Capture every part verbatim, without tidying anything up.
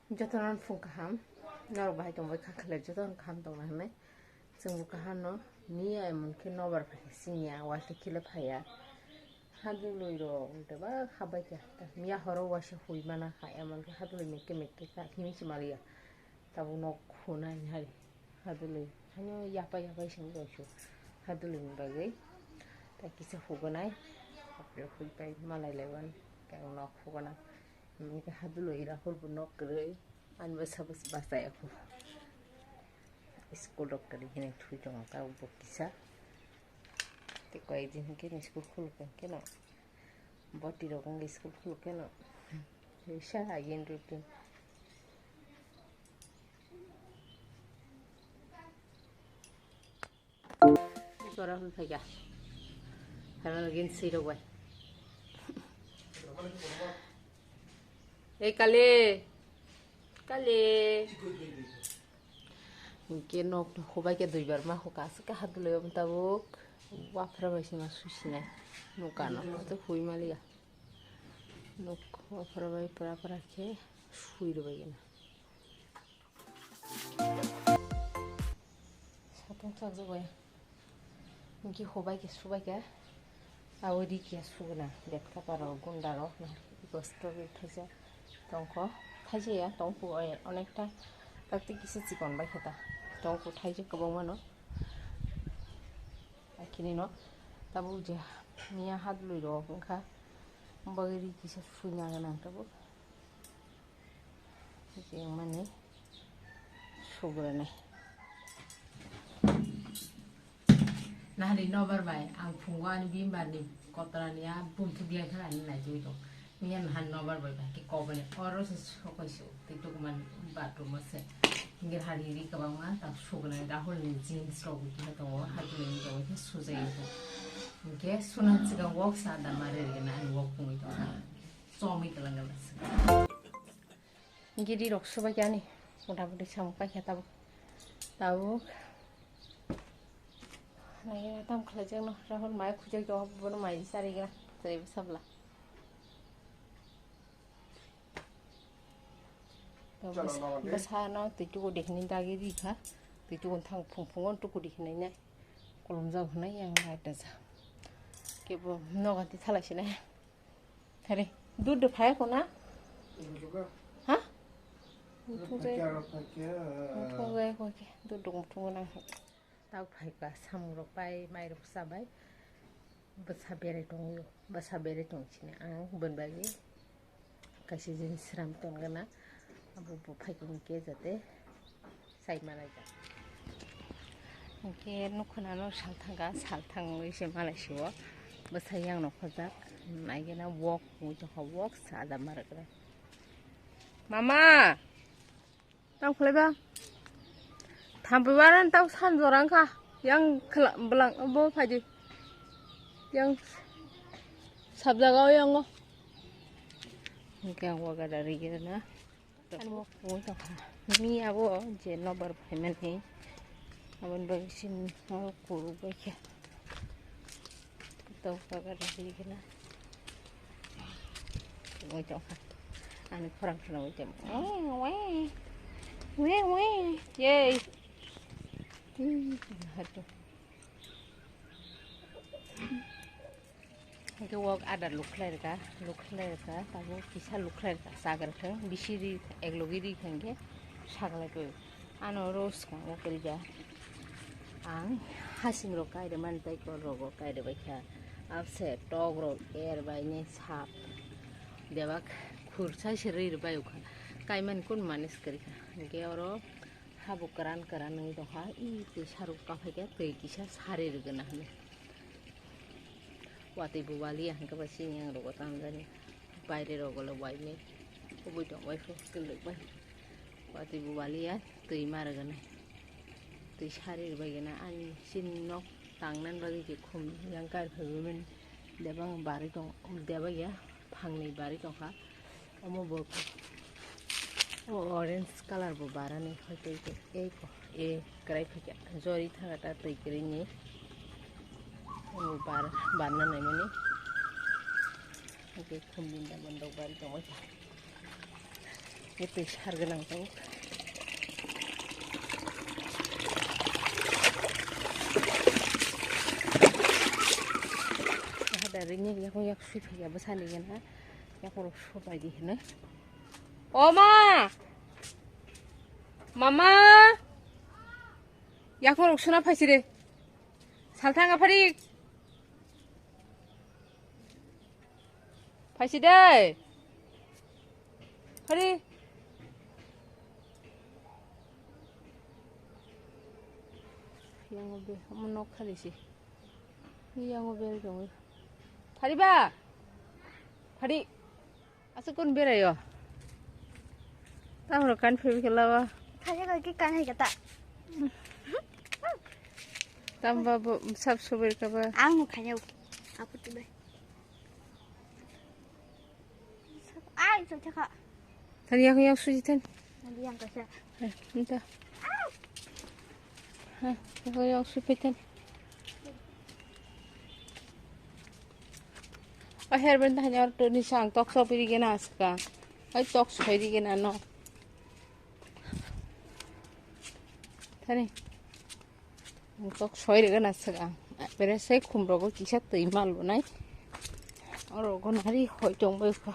Jotono phung kaham, norok bahai tongbai kha khlai, jotono kaham tongna hinwi. Chwngbo kaham no niya, emon khe nobar phai siniya, waisa khile phaiya. Hadwlwi rok teba habai kha, miya horo waisa hui mana kha, emon khe hadwlwi mekke mekke kha, himwi se maliya. Tabuk nok khunai hai hadwlwi, haino yapai yapai seng rok su hadwlwi ni bagwi. Ta kisa hugonai, apre hui pai malai lai wan, khe nok hugonai. Hwnwi khe hadwlwi Rahul bo nok kwrwi, ani bwsa bwsa bachai aphu. School rok kwrwi hwnwi thwi tongo tabuk bo kisa. Tei koi din hwnkhe ni school khuluk khe no, boti rok wngkhe school khuluk khe no. Kisa again routine. Gora hwn phaikha. Phaimano gin swi rok bai. Ei kali. Kali. Hwnkhe nok hubai khe duibar ma hukha aswk khe hadwlwi obo tabuk. Waphra bai sima susinai. Nukano. Tei hui maliya. Nuk waphra bai pra pra khe swi rwbaigwna. Satung chakjak bai. Hwnkhe hubai khe subai khe. Abo ri khe suguna. Betka parok gunda rok. Iko strawberry thaisa tongkho. Thaisa ya tongkho onekta. Takti kisa chikon bai khe ta. Tongkho thaisa kwbangma no. Akini no. Tabuk je miya hadwlwi rok wngkha. Bagwi ri kisa sui nang tabuk. Jengmani sugranai. Nahali nobar bai ang phungo ani bimbar ni kotora ni a buntu biya khe ani nai tui tong. Miya nahan nobar bai bai ke kobani oro se sokoi se tei tukuman bathroom o se. Hingke hari ri kwbangma tak sugranai Rahul ni jeans rok bo kisa tongo hati ni tongo khe sujai khe. Hingke sunan sigang wok sa da mare ri na ani wok phungui tongo. Chomwi kwlwng kwlwng se. Giri rok subai khe ani mota moti samung paikha tabuk. Tabuk. Nai tam khlai jang no Rahul mai khujak do bono mai sari gra. Tei sabla. Bwsa no twi tuku dikhinai dagi rikha. Twi tuku thang phung phungo tuku dikhinai nai. Kolom jao hinai yang lai da ja. Kebo noga ti thalai sinai. Thari, duduk phai ko na? Ha? Muthung jai. Muthung jai ko ke, duduk muthung nang. Tau phai ka samung rok pai, mai rok sa bai. Bwsa berai tong yo, bwsa berai tong sini ang bwni bagwi. Kaisa jin sram ton gana, abo bo phai ko ke jate. Sai malai jak. Hingke nukho nano salthang ka, salthang wngwi se malai sio. Bwsai yang no khojak. Naigena wok wngwi tongkha, wok sa da ma rwgra. Mama! Tang khlai ba? Thampi waran tau san jorang kha. Yang khla-, bwlang bo phaidi. Yang sabjaga o yang o. Hingke ang waga da rigi na. Ani bo kungwi tongkha. Miya bo je nobar phaimani. Aboni bagwi sini o kuru bai khe. Tau kaga rwgwi kheno. Kungwi tongkha. Ani khorang kheno bai tongkha. Wee, wee. Wee, wee. Yay. Hmm, hatu. Hingke wok adar lukhlai rwkha, lukhlai rwkha, tabuk kisa lukhlai rwkha, chagra thwng, bisi ri, eklogi ri hingke saklai koi. Ano oro swkango kwrwikha. Ang hasing rok kairwmani tei kol rogo kairwbaikha. Abse tok rok er bainai sap. Bebak khursa se ri rwbai ukha. Kaimani kun manage kwrwikha. Hingke oro habo kwran kwran wngwi tongkha. I twi saruk kaphaikhe twi kisa sari rwgwna hinwi. Watwi bo waliya hwnkhe bai sini ang rogo tangjani. Baire rogo le wainwi kubui tongbai pho kwlwk bai. Watwi bo waliya twi ma rwgwna. Twi sari rwbaigwna ani sini nok tangnani bagwi je khum yang kar phaibaimani. Debang barwi tong debagya phangnwi barwi tongkha. Omo bo o orange colour bo barani hoite eko e kwrai phaikha jori thangata twi kwrwini omo bar barna naimani hwnkhe khumdin da mandok bari tongwi kha. Twi sar gwnang tongo. Hada ringni yakung yak sui phaiya bwsani gana. Yakung rok supai di hino. O ma! Mama! Yakung rok suna phaisire. Salthang aphari. Phaisi dai. Hari. Yang obe, omo nok khali si. Yang obe dong. Phari ba. Phari. Aswk kun beraio? Tamro kan phi khe lawa. Khaja kaki kan hai kata. Tamba bo sab subir kaba. Ang khaja. Aku tiba. Ai, so thaka. Tani yang yang suji ten. Nanti yang kasa. Eh, minta. Ha, yang yang suji ten. O hairband ta hanya to ni sang tok so piri gena aska. Ai tok so piri gena no. Tani. Tok soi rega na saka. Bere sai khum rogo kisa twi mal bonai. Oro go nari hoi tong bai kha.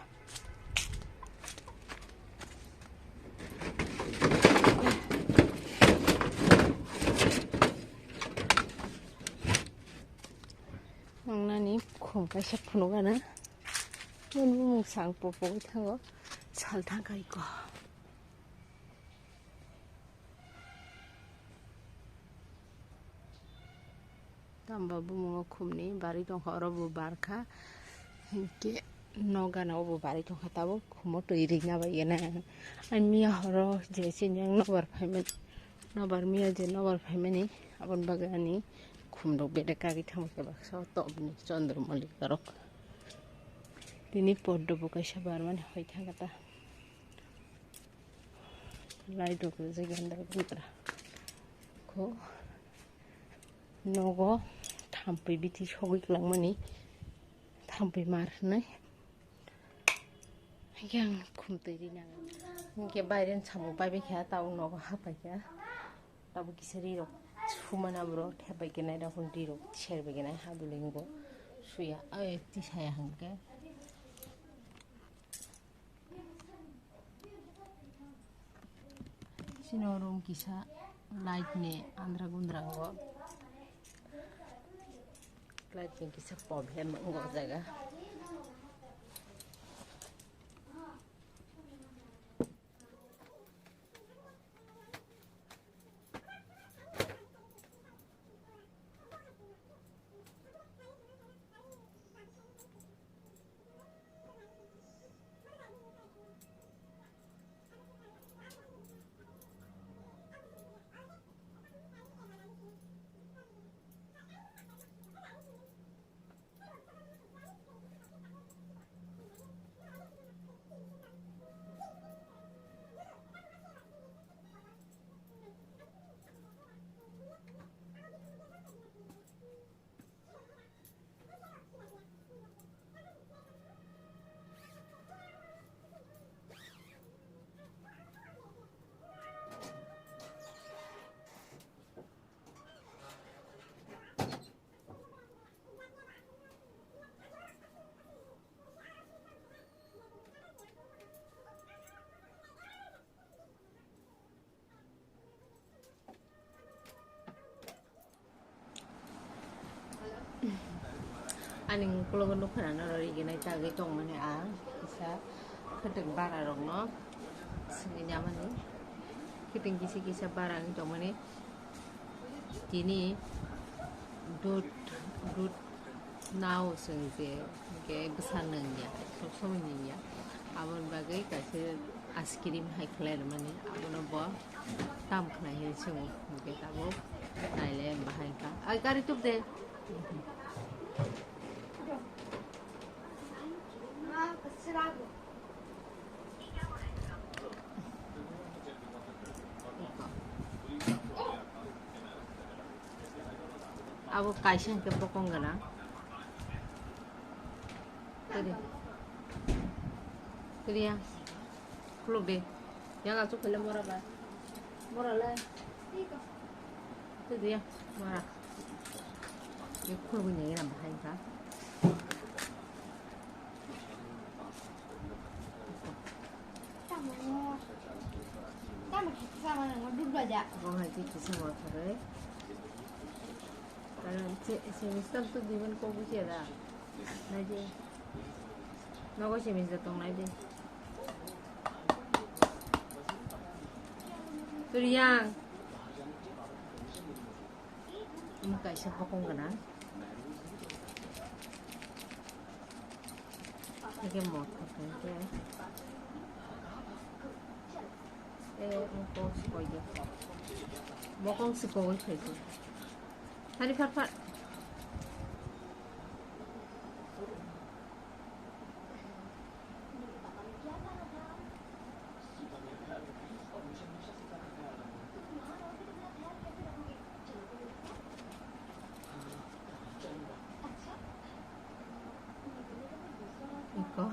Ang nani khum kaisa phunuk gana. Mun bumung sang popo thango. Sal thang kai ko. Tamba bumungo khumni bari tongkha, oro bo barkha. Hinkhe nok gana obo bari tongkha, tabuk khumo twi rina bai gana. Ani miya horo je chini ang nobar phaimani, nobar miya je nobar phaimani, aboni bagwi ani khum rok bedek kagwi thangkhe baksa o topni Chandra Mallika rok. Tini poddo bo kaisa barmani hoi thangkha ta. Lai rok rijak gandra gandra. Kho nogo thampui biti sogwi kwlangmani, thampui mar hwnwi. Yang khum twi rina. Hinkhe baire samung paibai kha, tabuk nogo hapai kha. Tabuk kisa ri rok sumana bro, thepai khe nai rok ri rok ser bai khe nai ha buling bo suya, ai tisaya hinkhe. Chini room kisa light ni andra gundra o. Light ni kisa problem wng o jaga. Ani ukologo nukha na norok iginai tagwi tongmani, a kisa khwtwng bara rokno swngwi namani, khwtwng kisa kisa bara wngwi tongmani. Tini dud dud nao chwng je, hwnkhe bwsa nungya, sok somoi nungya, aboni bagwi kaisa ice cream hai khlai rwmani, abono bo tam khlai hinwi swngo, hwnkhe tabuk naile bahai wngkha. Ai, gari tubde. Abo kaisa hwnkhe bokong gana. Kwrwi. Kwrwiya. Khuluk de. Yang asuk kele mora ba. Mora le. Tu dia mora. Ye khulbu ni ram bahai ba. Tamo. Tamo kisa mana ngo duduk aja. Bong hai kisa mo thore. Karon se semester tu diben ko buji da. Naji. Nogo semester tong naji. Turyang. Omo kaisa bokong gwnang. Hingke mothok hingke. E, omo kok sikoi de. Bokong sikoi khaidi. Hari fat fat. Iko.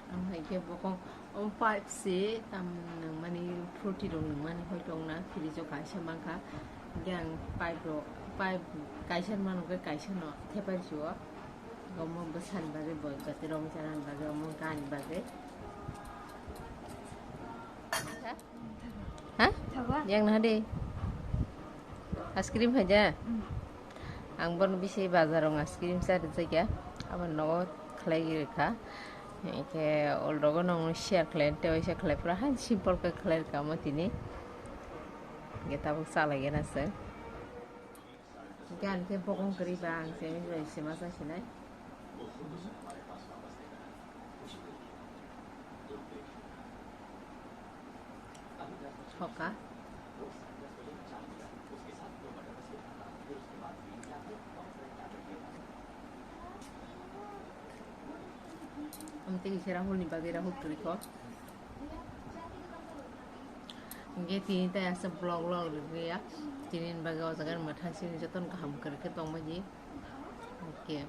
Ang hai khe bokong o pipe se tam nangmani, fruity rok nangmani hoi tong na, fridge o kaisa mankha. Hingke ang pipe rok, pipe kaisa mano khe kaisa no thepai sio. Omo bwsani bagwi bo jati rok chanani bagwi omo gani bagwi. Ha? Thaba? Yang naha de. Ice cream haja? Mm. Ang bono bisi bazar rong ice cream sa rijak ya. Abo nogo khlai rikha. Eke ol rogo nong share khlai, te waisa khlai pura han simple khe khlai rikha mo tini. Ge tabuk sa lagi na se. Gan khe bokong kwrwi ba ang se bai se ma sa sinai. Soka. Amtwi kisa Rahul ni bagwi Rahul kwrwi kho. Hingke tini tai aswk vlog vlog rwgwi ya. Tini ni bagwi o jaga ni mwthang sini jotono kaham kwrwi khe tongbaidi. Hingke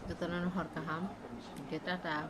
jotono hor kaham. Hingke tata.